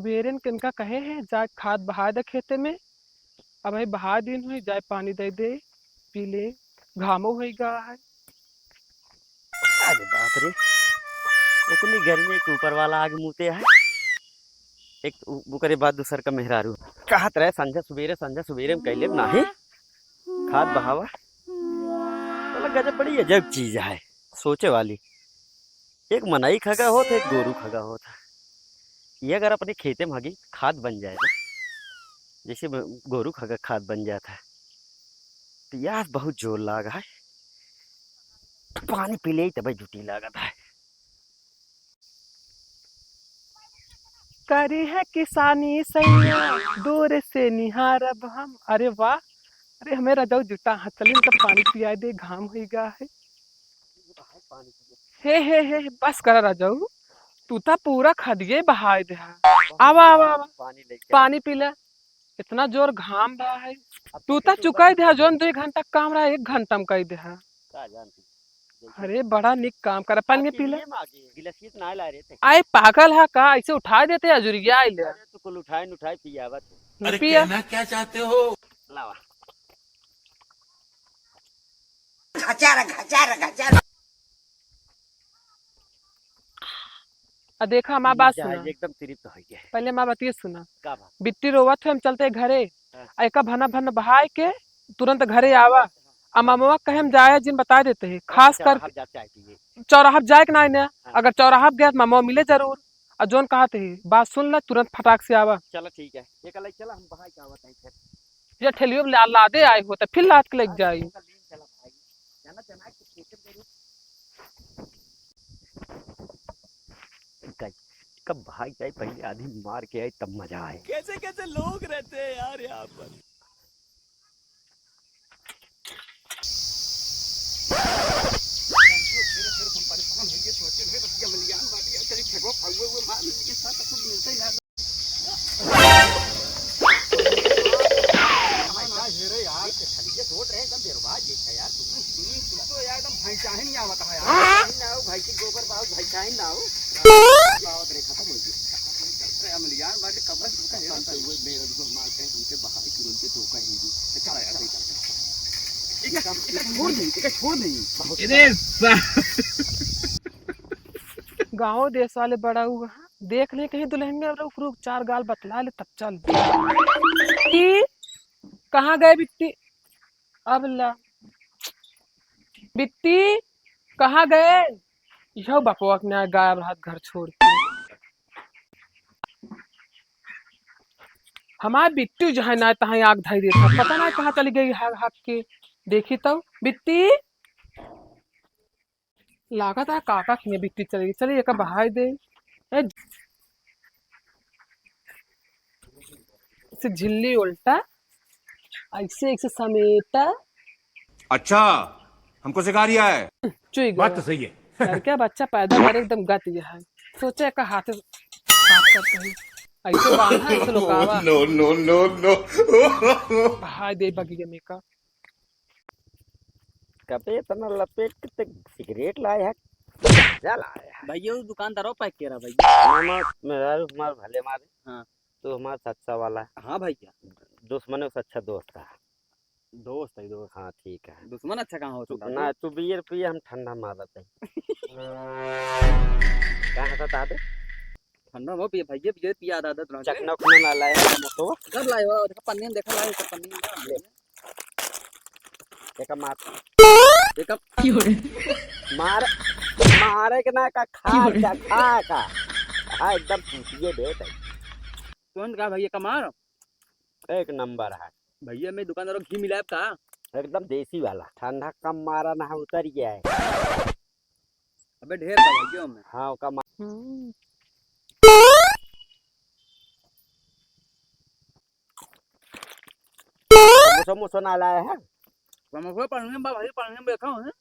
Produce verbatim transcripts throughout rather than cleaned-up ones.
बेरन किनका कहे है, जाए खाद बहाय दे खेते में। अब भाई बहाय दिन हुई, जाए पानी दे दे, पी ले, घामो होई गा है। अरे बाप रे, इतनी गर्मी के ऊपर वाला आग मुते है। एक उ-, ओकरे बाद दूसर का मेहरारू कहत रहे, "संझा सुबेरे, संझा सुबेरे में कैले नाही खाद बहावा।" साला गजब, बड़ी अजब चीज है, सोचे वाली। एक मनई खगा होत है, एक गोरू खगा होत है। ये अगर अपने खेते में हगी, खाद बन जाए ना, जैसे म-, गोरू खगा खाद बन जाता है, पियास बहुत जोर लाग है, पानी पी ले तबे जुटी लागत है। करी है किसानी सैया, दूर से निहारब हम। अरे वाह, अरे हमें रजऊ जुटा हाथ चली, मतलब पानी पियाए दे, घाम होई गा है। हे, हे, हे, बस करा रजऊ, तू ता पूरा खदिये बहाए दे हा। आवा, आवा, आवा, पानी पी ले। इतना जोर घाम बा है, तू ता चुकाई दे हा, जोन दो घंटा काम रहा, एक घंटा में कई दे हा। अरे बड़ा निक काम करा, पानी पी ले। आए पागल हा का, ऐसे उठा देते अजुरिया आइले। अरे तू कुल उठाए न उठाए पियावत है। अरे पिया। कहना क्या चाहते हो? लावा। घचार, घचार, घचार। आ देखा, हमार बात सुना। एकदम तृप्त हो गया। पहले हमार बतिया सुना। का बात? बिट्टी रोवत है, हम चलते घरे। हाँ। आ एका भना भन बहाय के तुरंत घरे आवा। आ ममवा कहे हम जाए जिन बता देते हैं, खास कर चौराहा जाए के ना, ना। हाँ। अगर चौराहा गया तो ममवा मिले जरूर। आ जोन कहत है, बात सुन ले, तुरंत फटाक से आवा। चला ठीक है, ये कल चला, हम बहाय के आवत हैं फिर। ये ठेलियो में ला-, लादे आए हो तो फिर लाद के लेके जाई। कब भाग जाए, पहले आधी मार के आए, तब मजा आए। कैसे कैसे लोग रहते हैं यार यहाँ पर। गाँव देश वाले बड़ा हुआ, देख ले कहीं दुल्हनिया, रुक, रुक, चार गाल बतला ले, तब चल। बिट्टी, कहाँ गए बिट्टी? अब ला। बिट्टी, कहाँ गए? यह बपवा के ना गायब रहत घर छोड़ के। हमार बिट्टी जहाँ ना तहाँ आग धई देता, पता ना कहाँ चली गई, हाग, हाग के। देखी तो, बिट्टी। लागत है काका के बिट्टी चली गई। चलिए, एका बहाई दे। ए, इसे झिल्ली उल्टा, ऐसे, ऐसे समेटा। अच्छा, हमको सिखा रिया है। चुई गया। बात तो सही है। लड़का बच्चा पैदा करे एकदम गत गया है। सोचे का हाथ साफ करते हैं। ऐसे बांधा, ऐसे लुकावा। No, no, no, no। बहाई दे बगिया में का। कबे इतना लपेट के ते सिगरेट लाए है? गांजा लाए है? भैया, वो दुकानदारो पैक के रहा भैया। ना, ना, मेहरारू हमार भले मारे। हाँ। तू हमार सच्चा वाला है। हाँ भैया। दुश्मनों से अच्छा दोस्त है। दोस्त है, दोस्त। हाँ, ठीक है। दुश्मन अच्छा कहाँ होता तू, है? ना, तू बियर पिए, हम ठंडा मारत है। कहाँ था तादे? ठंडा वो पिए भैया, पिए पिया दादा तुरंत। चखना उखना ना लाए हैं, मोटो। सब लाए हो, देखा पन्नी में, देखा लाए हो, सब पन्नी में। ले। एका मार। एका मार, मारे के ना का खा, का खा का। हाँ, एकदम चूतिए देत है। तुरंत का भैया का मार। एक नंबर है। भैया, मैं दुकानदारों घी मिलाया का? एकदम देसी वाला, ठंडा कम मारा ना, उतर गया है। अबे, ढेर बा भैया में। हाँ, ओका मा- हम्म। समोसा, समोसा ना लाए हैं? समोसा पन्नी में बा भाई, पन्नी में बैठा हूँ।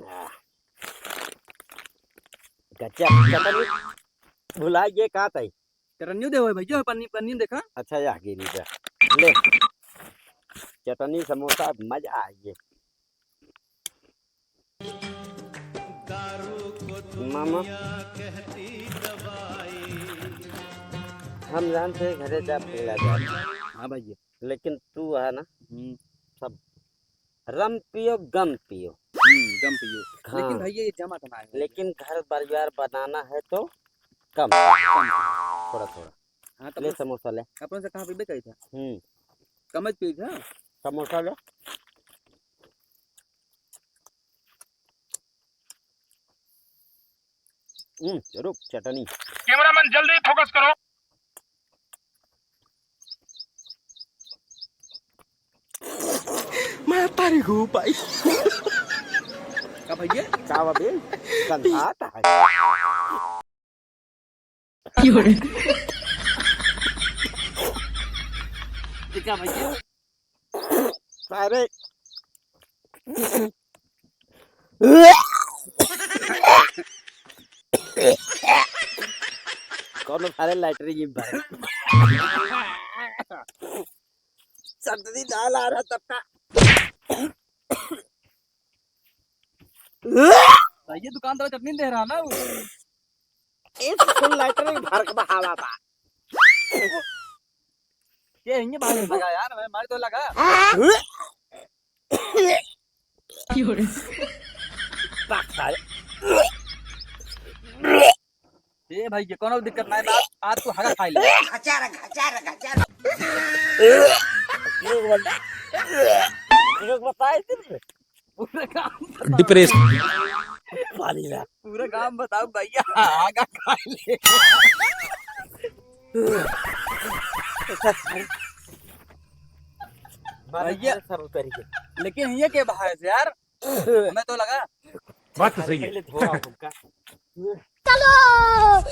आह। गजब, चटनी भुला गए का तई? चटनियो दे होए भैया, पन्नी, पन्नी में देखा। अच्छा, या गिरी जा। ले। चटनी, समोसा, मजा आ गए। दारू को मामा, हम जानते हैं घरे जा पिघला जा। हाँ भैया। लेकिन तू है ना, हम्म। सब रम पियो, गम पियो। हम्म, गम पियो। हाँ। लेकिन भैया, ये जमा तो ना है। लेकिन घर परिवार बनाना है तो कम। कम। थोड़ा थोड़ा। हाँ, तो ले अपने, समोसा ले। अपने से कहाँ पीबे कही था? हम्म। कम ज पी था। समोसा ले। हम्म, रुक, चटनी। कैमरामैन, जल्दी फोकस करो। मैं तारी हूँ भाई। का भैया? का बा बे? गंधात है। ये का भैया? अरे। कौनो सारे लैटरिन में भरे। सर्दी डाल आ रहा सबका। भैया दुकान तो चटनी दे रहा ना वो। एक फुल लैटरिन भर के बहावा बा। ये हिंगे बाहर लगा यार, मैं मार तो लगा। ए भाई, ये कोनो दिक्कत नहीं बा, आज तू हगा खाई ले। घचार, घचार, घचार। लोग बताए थे। पूरा गांव बताओ। डिप्रेस। पानी ना। पूरा गांव बताओ भैया, हगा खाई ले। भैया। भैया, सब उतरी के। लेकिन ये के बहाए से यार? हमें तो लगा। बात तो सही है। पहले धोआ हमका। चलो।